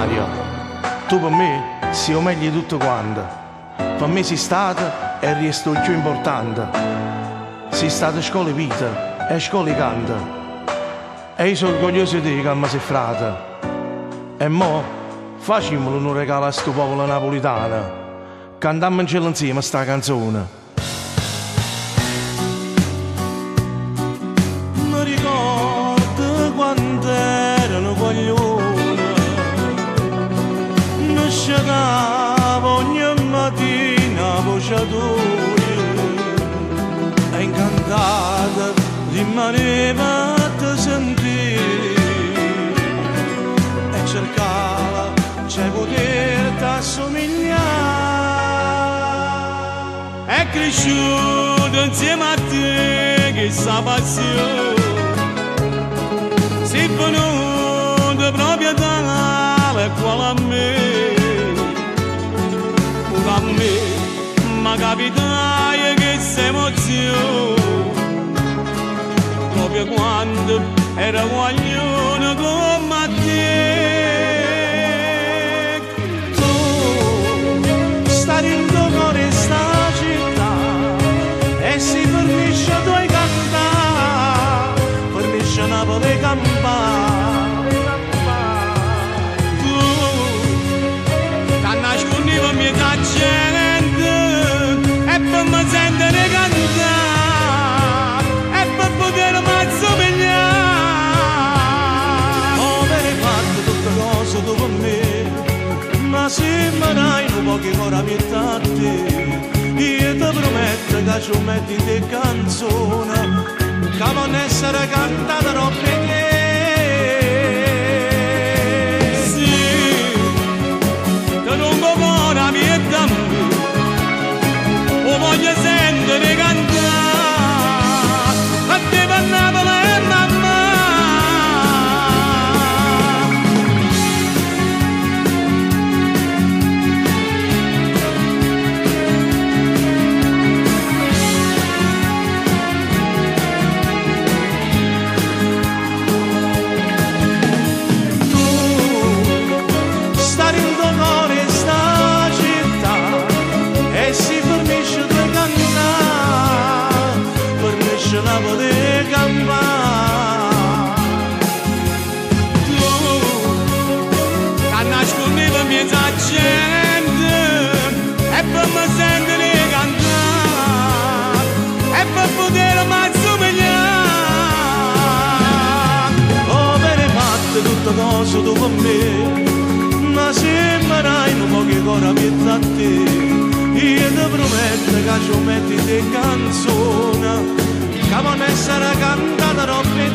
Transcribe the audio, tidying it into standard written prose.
Mario, tu pe me si 'o meglio 'e tutte quante. Pe me si stato e rieste 'o cchiù importante. Si stato scola 'e vita e scola 'e canto. E io so' orgoglioso 'e te ca me si frate. E mo facimmolo nu regalo a stu popolo napulitano. Cantammoncella 'nzieme sta canzone. Mi ricordo quando ero nu guaglione, mi scetavo ogni mattina 'a voce toja e incantata rimaneva a te sentì e cercava 'e puterte assomiglià. È cresciuto insieme a te chesta passione, si venuto proprio tale e quale a me, pure a me m'ha capitaje chesta emozione, proprio quando era guaglione comme a te. Tu stai dint' 'o core 'e sta città e si fernisce tu 'e cantà, fernisce Napule 'e campà. Tu t'annascunnive 'mmiezz' 'a gente e pe me sentere cantà e pe poterme assomiglià. Overo 'e fatto tutte cose tu pe me, ma si me dai nu poco 'e core 'a pietto a te, io te prometto ca ce 'o metto dint' 'e canzone ca vonno essere cantate dopp' 'e te. Sì, te dongo 'o core 'a pietto a me, 'o voglio sentere cantà, a te pe Napule è mammà. Tu stai dint' 'o core 'e sta città e si fernisce tu 'e cantà, fernisce Napule 'e campà. Tu t'annascunnive 'mmiezz' 'a gente e pe me sentere cantà e pe poterme assomiglià. Overo 'e fatto tutte cose tu pe me, ma si me dai nu poco 'e core 'a pietto a te, io te prometto ca ce 'o metto dint' 'e canzone ca vonno essere cantate dopp' 'e te.